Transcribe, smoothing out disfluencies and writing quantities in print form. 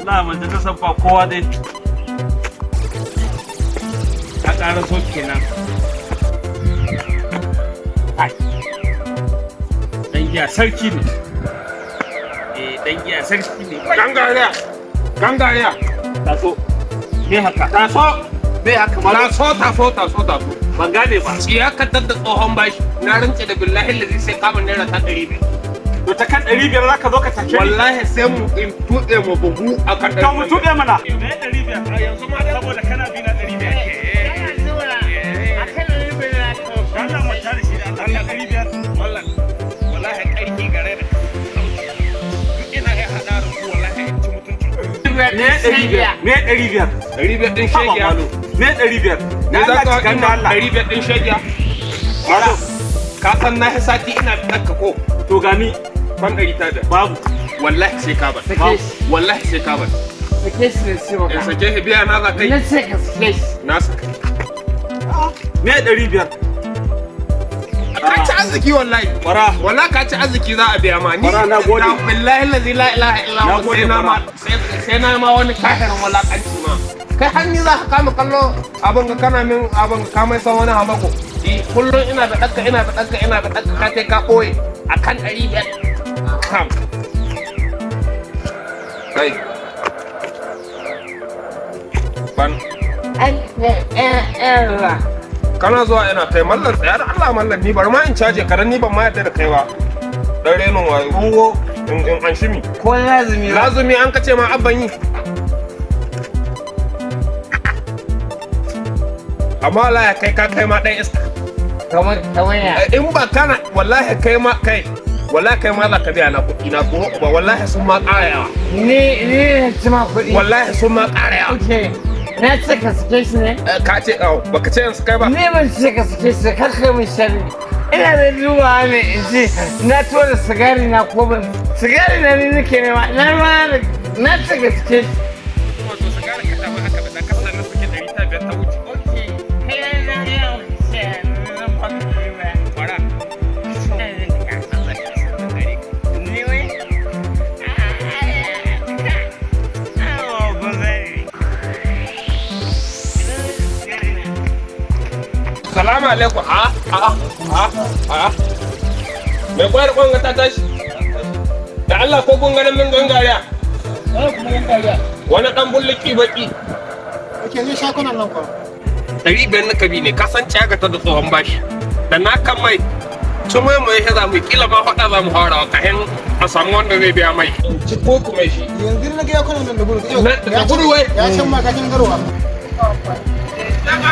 Wallahi majalisar ba kowa dai. Ka ƙara so kenan. Ai. Dan giya sarki ne. Eh, dan giya sarki ne. Gangariya. Gangariya. Taso. Me haka? Taso. Me haka ma? Taso, taso, taso, taso. Ban gane ba. Tsiya ka da tsohon bashi. Na rantse da billahi lazi sai kama naira ta 500. To ta kan 500 za ka zo ka take ni? Wallahi sai mu in tuɗe mu bugu a kan To mu tuɓe mana. Me 500? A yanzu ma dai. Saboda kana bi na 500. Allah mu tare shi da Allah 500. Wallan. Wallahi ƙarfi gare da. Duk ina iya haɗa da ku, wallahi in ci mutuncin. Me 500? Me 500? 500 ɗin Haba shegiya. Malo. Me 500? Ne za Allah ka cikan da Allah. 500 ɗin shegiya. Malo. Ka san na yi sati ina ɗanka ko? To gani. Ban ɗari ta da. Babu. Wallahi sai ka bar. Babu. Wallahi sai ka bar. Sake shi da ce In maka. sake shi, biya na za ka yi. Na ce ka sake shi. Na saka. Me 500? Ka ci arziki wallahi. Kwara. Wallahi ka ci arziki, za a biya ma. Ni Kwara, na gode. Billahi lazi la ilaha illa Na huwa gode, sai na ma Kwara. sai na ma wani kahirin walakanci ma. Kai har ni za ka kama kallo abin ga kana min abin ka mai san wani hamako. Eh, kullum ina da ɗanka, ina da ɗanka, ina da ɗanka, ka kai ka ɓoye akan 500. Kam. Kai. Ban. An Kana zuwa ina kai mallan, tsaya da Allah mallan, ni bari ma in caje ka dan ni ban ma yarda da kai ba. Dan renon wayo. Ungo. In an shimi. Ko lazumi ba. Lazumi an kace ma abban yi. Amma wallahi kai ka kai ma dan iska. Kamar ya. In ba kana wallahi kai ma kai wallahi kai ma za ka biya na kuɗi na ko ba, wallahi sun ma ƙara yawa. Ni na ci ma kuɗi. Wallahi sun ma ƙara yawa. Okay. Na ce ka sake shi ne? Eh, ka ce au baka ce yanzu kai ba. Ni ban ce ka sake shi, kar kai min sharri. Ina da dubawa ne in ce na tura sigari na ko ban sigari na ni nake nema na ma na ce ka sake shi. Wato sigari ka tafi haka da ka sanar suke 500 ta wuce. Okay. Kai na ga zan baka kuɗi ba. Kwara. Allah ya san gare ka. Ni wai? Ah, ba zai. Salamu alaikum. A a a a. Mai kwayar kwanga ta tashi. Da Allah ko kun ganin min gangariya. Wani dan bulluki baki. Ake zai sha kwanan nan kwa. 500 na kabi ne, ka san caga ta da tsohon bashi. Da na kan mai ci mai mai za mu kila ma faɗa za mu fara kahin a samu wanda zai biya mai. Ci ko kuma shi. Yanzu na ga ya kwanan nan da gudu. Da gudu wai. Ya can ma kakin garwa. Daga.